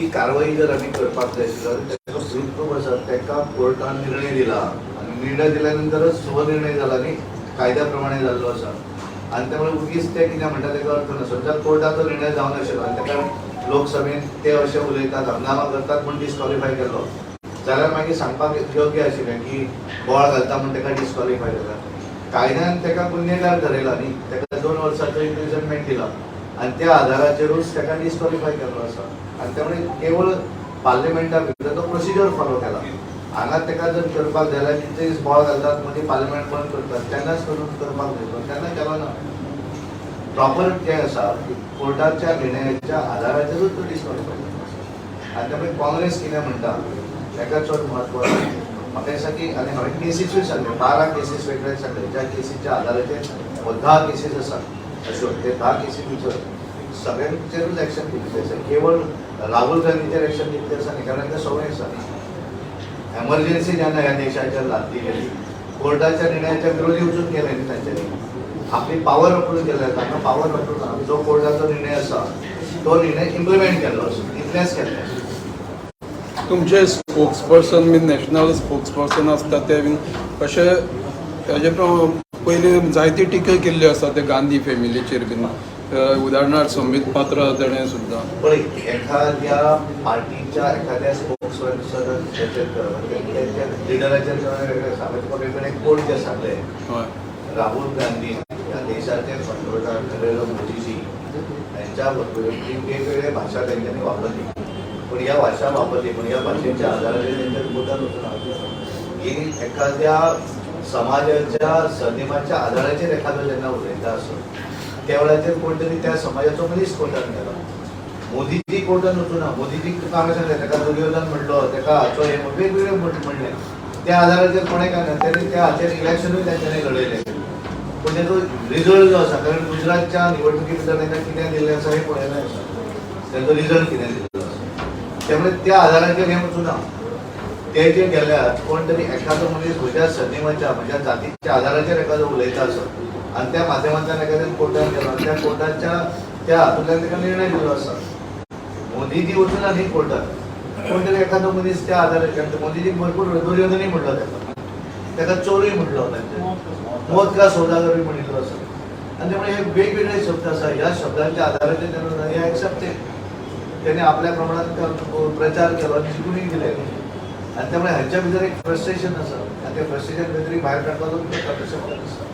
ती कारवाई जर आमी करपाक जाय आशिल्ली जाल्यार ताका प्रूफ आसा. ताका कोर्टान निर्णय दिला आनी निर्णय दिल्या नंतरच स्वनिर्णय जाला न्ही, कायद्या प्रमाणे जाल्लो आसा. आनी त्यामुळे उगीच ते कितें म्हणटा ताका अर्थ ना. समजा कोर्टाचो निर्णय जावन आशिल्लो आनी ताका लोकसभेन ते अशें उलयतात, हंगामा करतात म्हूण डिस्कॉलिफाय केल्लो जाल्यार मागीर सांगपाक योग्य आशिल्लें की बोवाळ घालता म्हूण ताका डिस्कॉलिफाय जाता. कायद्यान ताका गुन्हेगार ठरयला न्ही, ताका 2 वर्साचो इम्प्रिजनमेंट दिला आनी त्या आधाराचेरूच ताका डिस्कॉलिफाय केल्लो आसा. आनी त्यामुळे केवळ पार्लिमेंटा भितर तो प्रोसिजर फॉलो केला. हांगा ताका जर करपाक जाय जाल्यार कितले दीस बोवाळ घालतात, मदीं पार्लिमेंट बंद करतात, तेन्नाच करून करपाक जाय, तेन्ना केलो ना. प्रॉपर जें आसा की कोर्टाच्या निर्णयाच्या आधाराचेरूच तो डिस्कॉलिफाय केल्लो आसा. आनी त्यामुळे काँग्रेस कितें म्हणटा ताका चड म्हत्व आसा. म्हाका दिसता की आनी हांवें केसीसूय सांगले, 12 केसीस वेगळे सांगले, ज्या केसीच्या आधाराचेर हो 10 केसीस आसा अश्यो, ते 10 केसी भितर सगळ्यांचेरूच एक्शन घेतिल्लें आसा. केवळ राहुल गांधीचेर एक्शन घेतलें आसा न्ही, कारण तांकां संवय आसा. एमर्जन्सी जेन्ना ह्या देशाचेर लादली गेली, कोर्टाच्या निर्णयाच्या विरोधी वचून केलें न्ही, तांच्यांनी आपली पावर वापरून केलें. तांकां पावर वापरून जो कोर्टाचो निर्णय आसा तो निर्णय इम्प्लिमेंट केल्लो आसा, इतलेंच केल्लें आसा. तुमचे स्पोक्स पर्सन बीन, नॅशनल स्पोक्स पर्सन आसता ते बीन अशे हेजे पयलीं जायती टिका केल्ली आसा ते गांधी फॅमिलीचेर बीन, उदाहरणार्थ संबीत पात्रा तेणें सुद्दां. पळय, एखाद्या पार्टीच्या एखाद्या स्पोक्स पर्सनाचेर त्यांच्या लिडराचेर करप वेगळें आसा. हांवें तुका वेगवेगळे कोट जे सांगले, राहुल गांधी ह्या देशाचे पंतप्रधान नरेंद्र मोदीजी यांच्या बरोबर वेगवेगळे भाशा तेंच्यांनी वापरली, पण ह्या भाशा वापरली, पण ह्या भाशेच्या आधाराचेर तेंच्या कोर्टान वचून ही एखाद्या समाजाच्या सरनेमाच्या आधाराचेर एखादो जेन्ना उलयता आसत त्या वेळाचेर कोण तरी त्या समाजाचो मनीस कोर्टान गेलो. मोदीजी कोर्टान वचूना. मोदीजी तुका हांवें सांगलें, ताका दुर्योधन म्हणलो, ताका हाचो हे वेगवेगळे म्हणलें. त्या आधाराचेर कोणें काय ना, तेणी त्या हाचेर इलेक्शनूय तेंच्यांनी लढयलें. पूण तेजो रिजल्ट जो आसा, कारण गुजरातच्या निवडणुकी भितर तांकां कितें दिल्लें आसा हें पळयलें आसा, तेंचो रिजल्ट कितें दिल्लो आसा. त्यामुळे त्या आधाराचेर हें वचूना. ते जे गेल्यात, कोण तरी एखादो मनीस म्हज्या सरनेमाच्या, म्हज्या जातीच्या आधाराचेर एखादो उलयता आसत आनी त्या माध्यमांतल्यान एखाद्यान कोर्टान गेलो आनी त्या कोर्टाच्या त्या हातूंतल्यान ताका निर्णय दिल्लो आसा. मोदीजी वचूना न्ही कोर्टात. कोण तरी एखादो मनीस त्या आधाराचेर, कारण मोदीजीक भरपूर दुर्योधनूय म्हणलो ताका, ताका चोरूय म्हणलो, तांचे मौत का सौदागरूय म्हणिल्लो आसा. आनी त्यामुळे हे वेगवेगळे शब्द आसा. ह्या शब्दांच्या आधाराचेर तेन्ना हे एक्सेप्टेड, त्याने आपल्या प्रमाणात प्रचार केलो आनी जिखूनय दिले. आनी त्यामुळे ह्यांच्या भितर एक फ्रस्ट्रेशन आसा आनी ते फ्रस्ट्रेशन खंय तरी भायर काडपाचो प्रयत्न तशें म्हाका दिसता.